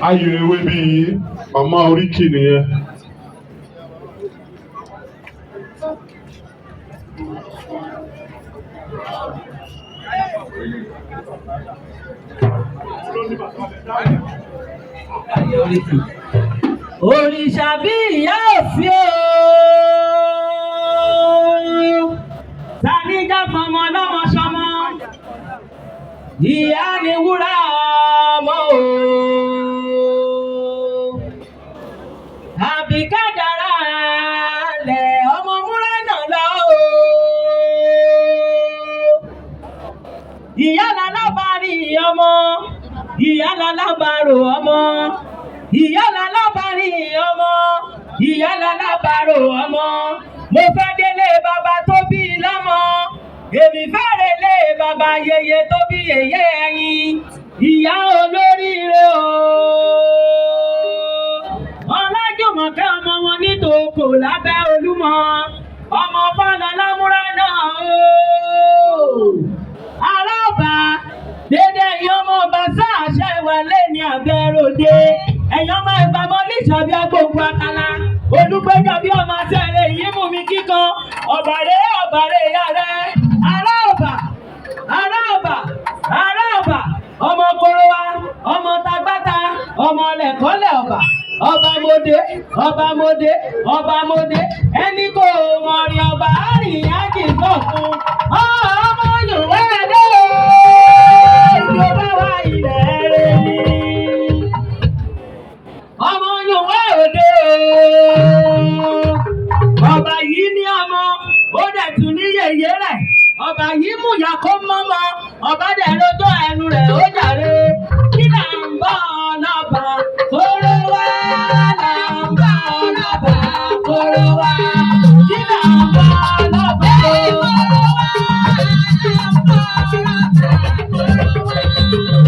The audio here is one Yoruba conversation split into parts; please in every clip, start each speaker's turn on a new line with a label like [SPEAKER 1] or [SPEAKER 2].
[SPEAKER 1] Ayọ̀ ewé bíi màmá oríkì nìyẹn.
[SPEAKER 2] Òrìṣà bí ìyá òsì o. Tani já fọmọ lọ́mọ sọmọ? Ìyá ni wúrà ọmọ o. Àbí kádàrá lẹ̀ ọmọ múra náà lọ o. Ìyá lalábàárì ọmọ, ìyá lalábàárò ọmọ, ìyá lalábàárì ọmọ, ìyá lalábàárò ọmọ. Mo fẹ́ délé bàbá tó bí lọ́mọ, èmi fẹ́ relé bàbá yèyé tó bí yèyé ẹyin, ìyá olóríire o. Ọlájùmọ̀kẹ́ ọmọ wọn ní tòkò lábẹ́ Olúmọ, ọmọ Fálọlá múra náà o. Arábà dédé ẹ̀yin ọmọ ọba sáàṣẹ ìwà lẹ́ni àbẹ̀ròde. Ẹ̀yin ọmọ ìgbàmọ́ níṣàbí agbóngbò àkàlà. Olúgbẹ́jọ́ bí ọmọ àṣẹrẹ yìí mú mi kíkan. Ọ̀bàrẹ́ ọ̀bàrẹ́ ìyá rẹ̀. Aráàbà aráàbà aráàbà ọmọ korowa ọmọ tagbáta ọmọ lẹ̀kọ́lẹ̀ ọ̀bà. Ọba mòde ọba mòde ọba mòde ẹni kò mọ̀rìn ọba àríyànjì sọ̀kun. Ọmọ Yorùbá dé ìjọba wa ilẹ̀ rẹ̀ ni. Ọmọ Yorùbá òde ọba yìí ní ọmọ ó dẹ̀ tún ní yèyé rẹ̀. Ọba yìí mú ìyá kó mọ́mọ́ ọba dẹ̀ rojọ́ ẹnu rẹ̀ ó jàre. Kí là ń bọ̀ lọ́ba kóró wá là ń bọ̀ lọ́ba kóró wá. Kí là ń bọ̀ lọ́ba kóró wá là ń bọ̀ lọ́ba kóró wá.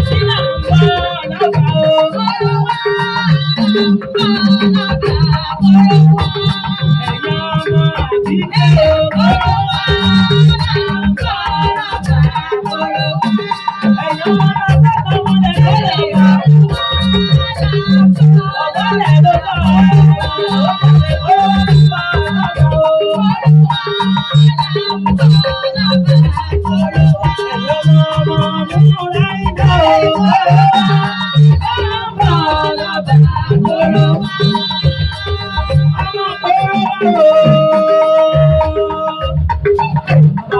[SPEAKER 2] Kí là ń bọ̀ lọ́ba kóró wá là ń bọ̀ lọ́ba kóró wá. Ẹ̀yin ọmọ àbíkẹ́ o kóró wá là ń bọ̀ lọ́ba kóró wá. Ẹ̀yin ọmọ tọ́tẹ́ ọmọ lẹ́lẹ́ ọba. Ọba lẹ̀ ló bọ̀ ọ́ ó ń bọ̀ lọ́ba o. Ẹ̀yin ọmọ ọmọ múra iná o kóró wá là ń bọ̀ lọ́ba kóró wá. Ọmọ kóró wá o.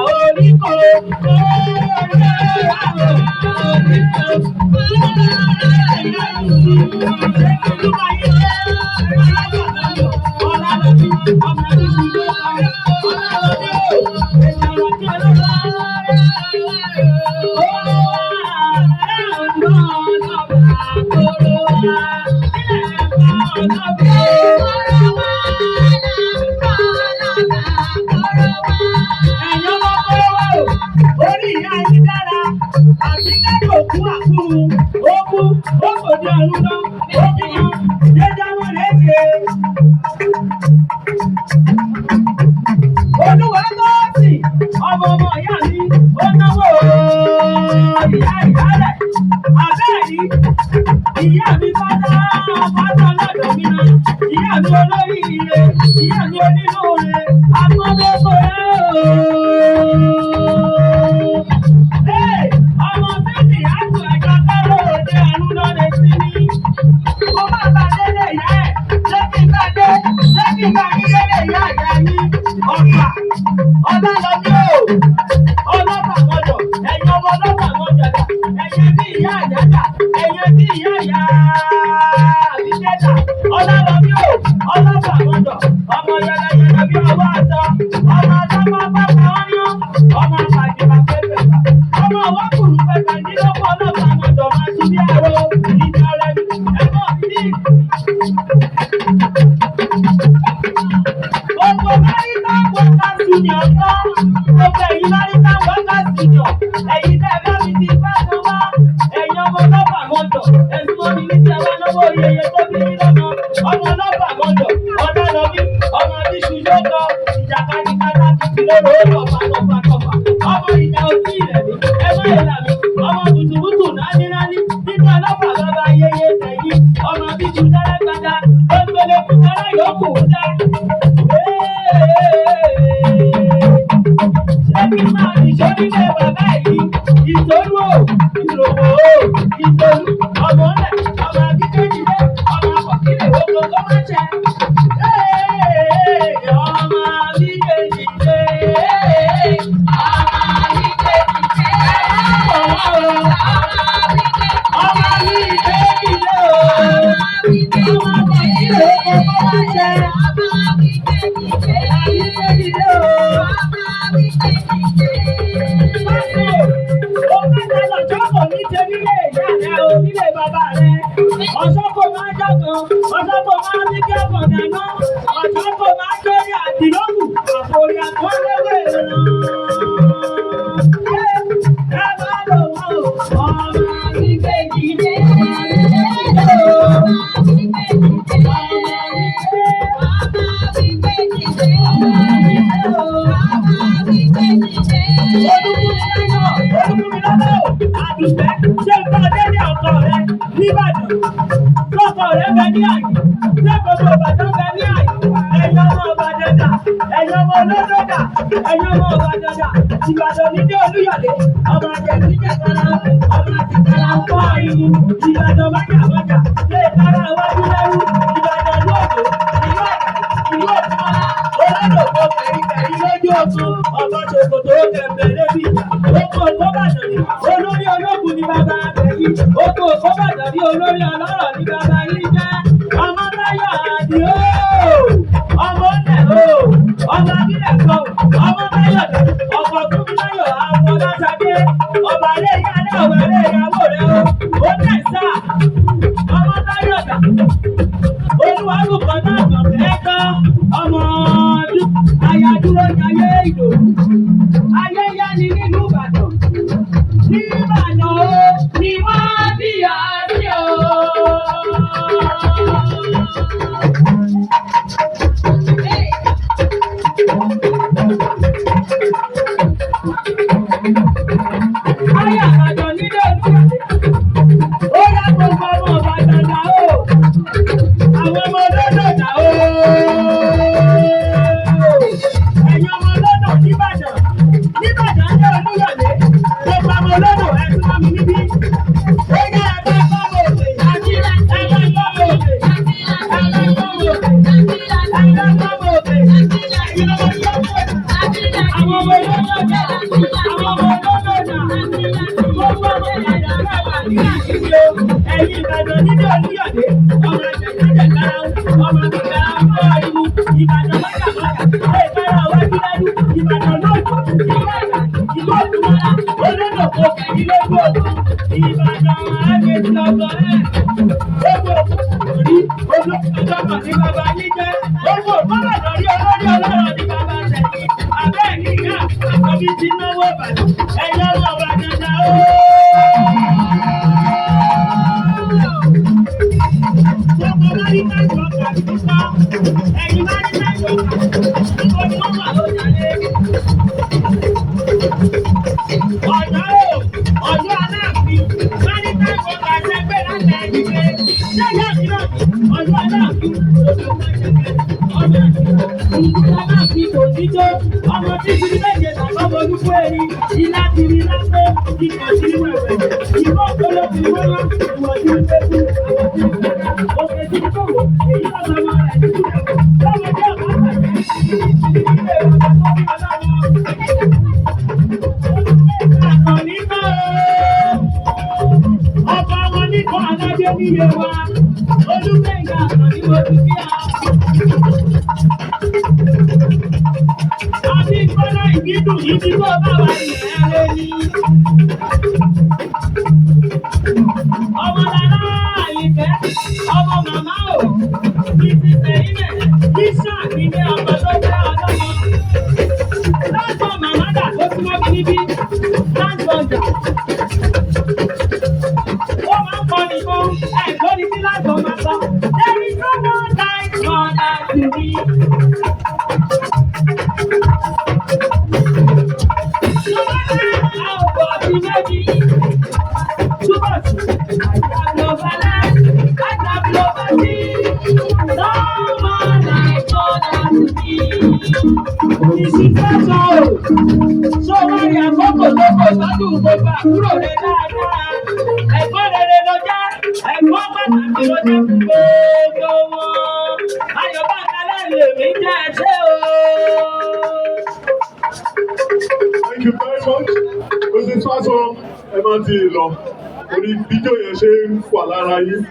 [SPEAKER 2] Oríkò Ẹ̀yin ọmọ kóró wá o, orí ìyá yín dára, àbí kẹ́kọ̀ọ́ kú àkúrú, ó kú, ó kò dé ọ̀run lọ, ó bímọ, jẹ́jẹ́ wọn léde. Olúwa lọ́ọ̀sì, ọmọ ọmọ ìyá mi, ó náwó ìyá ìyá rẹ̀. Àbẹ́ẹ̀rí, ìyá mi pátá pátá lọ́dọ̀ mi náà, ìyá mi olóríire, ìyá mi onínúure, agbọ́dọ́gbọ́ rẹ̀ o. Ee, ọmọ Sẹ́mi àtò ẹ̀ka káró òde àrùn lọ́dẹ sí mi. Mo máa bá délé ìyá ẹ̀, ṣé kí n bá dé, ṣé kí n bá yín délé ìyá ìyá yín? Ọ̀fà, ọlọ́lọ́bí o, ọlọ́fà mọ́jọ̀, ẹ̀yin ọmọ ọlọ́fà mọ́jọ̀ dà, ẹ̀yin bí ìyá ìyá dà, ẹ̀yin bí ìyá ìyá àbíkẹ́ dà, ọlọ́lọ́bí o, ọlọ́fà mọ́jọ̀, ọmọ yẹlẹyẹlẹ bí ọwọ́ àtọ, ọmọ adámọ́ pápá ọ́yán, ọmọ àpàdìpà pẹ́pẹ́pà, ọmọ ọwọ́ kùrù pẹ́pẹ́ nílọ́pọ̀ ọlọ́fà mọ́jọ̀ máa tún bí aró, ìjà rẹ̀ ẹ̀mọ́ sí. Gbogbo Marital Workers Union kọ́, gbogbo ẹ̀yin Marital Workers Union, ẹ̀yin tẹ́ ẹ bá mi ti bá kan wá, ẹ̀yin ọmọ ọlọ́pàá mọ́jọ̀, ẹ̀sùn omi ní tí ẹ wá náwó yeye tó bí yín lọ́mọ, ọmọ ọlọ́pàá mọ́jọ̀, ọ̀dọ́lọ́bí, ọmọ bíṣu yóò ìjàkadì kátàkìtì lóró tọ̀fà tọ̀fà tọ̀fà, ọmọ ìjà òtí rẹ̀ mi, ẹ má yẹ là mí, ọmọ bùtùbùtù náání náání, nínú ọlọ́pàá bàbá yeye tẹ̀. ló kù ń dá. Ṣé kí n máa nìṣó nílé bàbá yìí? Ìtòlú o, ìròwò o, ìtòlú, ọmọ ńlẹ̀, ọmọ akíkéjìlé, ọmọ akọ̀kílẹ̀ oko kó má ṣẹ. Ọmọ akíkéjìlé, ọmọ akíkéjìlé o, ọmọ akọ̀kílẹ̀ oko kó má ṣẹ. Akíkéjìlé o. Ọ̀ṣọ́kò máa jọ̀kan, ọ̀ṣọ́kò máa ní kí ọ̀pọ̀ dáná, ọ̀ṣọ́kò máa jórí àdìlókù, àforí àkọ́léwé ràn. Ẹ bá lò wọ́n o, ọmọ akíkejì dé o. Olúkúmi láyọ̀, Olúkúmi lọ́lá o, Àdùfẹ́, ṣé ń bá délé ọkọ rẹ nìbàdàn? Lọ́kọ rẹ bẹ ní àyè, ṣé gbogbo Ìbàdàn bẹ ní àyè? Ẹ̀yin ọmọ Ìbàdàn dà, ẹ̀yin ọmọ olódò dà, ẹ̀yin ọmọ Ìbàdàn dà, Ìbàdàn nílé Olúyọ̀lé, ọmọ àjẹsíjẹ̀kára, ọmọ àtìkára ń kọ́ ariwo, Ìbàdàn májàmájà, lè kára wájú lẹ́rú, Ìbàdàn lóògùn, ìlú Ẹ̀kẹ́, ìlú Òkúmọ́lá, olódò kẹ̀ríkẹ̀rí lójú ogun, ọ̀kan ṣòkòtò kẹ̀mbẹ̀ lébi ìjà, oko òkóbàdàn ní olórí ológun ní bàbá àgbẹ̀yìn, oko òkóbàdàn ní olórí ọlọ́rọ̀ ní bàbá yín jẹ́, ọmọ táyọ̀ àdìo, ọmọ ńlẹ̀ o, ọmọ abílẹ̀ kan, ọmọ táyọ̀ dà, ọkọ̀ fúnmiláyọ̀ àfọláṣadé, ọba ilé ìyá rẹ̀ ọba ilé ìyàwó rẹ̀ o, ó tẹ̀ sá, ọmọ táyọ̀ dà, olúwarùkọ náà kàn kẹ́kọ̀ọ́ ọmọ ọdún ayádúró jayé ìdòwú ayé yá ni nílùú Ìbàdàn nìbàdàn o ni wọ́n bí ọ sí o. Ayé àbàdàn nílé Olúyọ̀lé ó yá gbogbo ọmọ Ìbàdàn dà o, àwọn ọmọ olódò dà o. Ẹ̀yin ọmọ olódò nìbàdàn nìbàdàn ní Olúyọ̀lé, gbogbo ọmọ olódò ẹ súnmọ́ mi níbí. Ó yá ẹ bá gbọ́mọ òkè, ẹ bá gbọ́mọ òkè, ẹ bá gbọ́mọ òkè, ẹ bá gbọ́mọ òkè. Ẹ̀yin ọmọ olódò dà, àwọn ọmọ olódò dà, àwọn ọmọ olódò dà, gbogbo ọmọ Ìbàdàn náà wà ní àṣírí o. Ẹ̀yin Ìbàdàn nílé Olúyọ̀lé, ọmọ àjẹjẹjẹkára, ọmọ àgbẹ̀kára ń kọ́ ariwo, Ìbàdàn májàmájà, lè kára wájú lẹ́nu, Ìbàdàn lóòjọ́, ìlú Ẹ̀gbá, ìlú Òkúmọ́lá, olódò kò kẹ̀yìn lójú ogun, Ìbàdàn àgbèjì ọgọ́ ẹ̀. Gbogbo òkú rí olóòjọ́ ní bàbá yín jẹ́, gbogbo òkúmọ̀dọ̀ rí olórí ọlọ́rọ̀ ní bàbá tẹ̀yìn, abẹ́ ní ìyá àkọ́bí ti náwó Ìbàdàn, ẹ̀yin ọmọ Ìbàdàn dà o. Gbogbo maritime workers ti sọ, ẹ̀yin maritime workers, níbo ni wọ́n wà lójàlé? Ọ̀yọ́ o, Ọ̀yọ́ Aláàfin, maritime workers ẹgbẹ́ láti ẹ̀dìgbẹ́. Ṣé ìyá mi náà ní Ọ̀yọ́ Aláàfin, ojú ọmọ ìṣẹ̀kẹ̀, ọmọ ìlú Aláàfin kò ní tó, ọmọ títí méje tàbí ọmọ olúkú erin, ilá kiri lápò, ikọ̀ sí wẹ̀wẹ̀, ìbọn òkòló kiri wọ́n, ìwọ̀n tí ń pẹ́kú, àwọn tí ń pẹ́ká, òkè tí ń kòwò, èyí lọ́sọ̀ ọmọ rẹ̀ ní kúrẹ̀ lọ́wọ́ tí ọ̀gá àgbàjẹ́, ìdílé ọ̀gá tó bí ọlọ́wọ́. Àkànní kọ́ o. Ọba wọn ní kọ́ aládé níye wa. Olúgbẹ̀ngà Àkànní mo ti kí a. Àbí Bọ́lá ìbídùn yìí ti tó bá wa ilẹ̀ rẹ ni. Ọmọ lára Àyìnkẹ́, ọmọ màmá o, ní ti sẹ́yìnlẹ̀, ní sáà nílé ọmọ tó jẹ́ ọlọ́mọ. Láǹtọ̀ màmá dà tó súnmọ́ mi níbí, láǹtọ̀ dà. Ó máa ń kọ́ nìkan, ẹ̀gbọ́n ni sí láǹtọ̀ máa sọ. There is no one like God to me. No matter how God may be, too much. I have no balance, I have no mercy. Fásán o, ṣó wá rí àkókò tó kò tọ́jú gbogbo àbúrò rẹ̀ dáadáa. Ẹ̀gbọ́n rere ló jẹ́, ẹ̀gbọ́n pàtàkì ló jẹ́ fún gbogbo wọn. Ayọ̀ Báńkálẹ̀ lèmi jẹ́, ẹ ṣé o.
[SPEAKER 1] Thank you very much. Mrs. Faso, ẹ má ti lọ. Orí fídíò yẹn ṣe ń wà lára yín.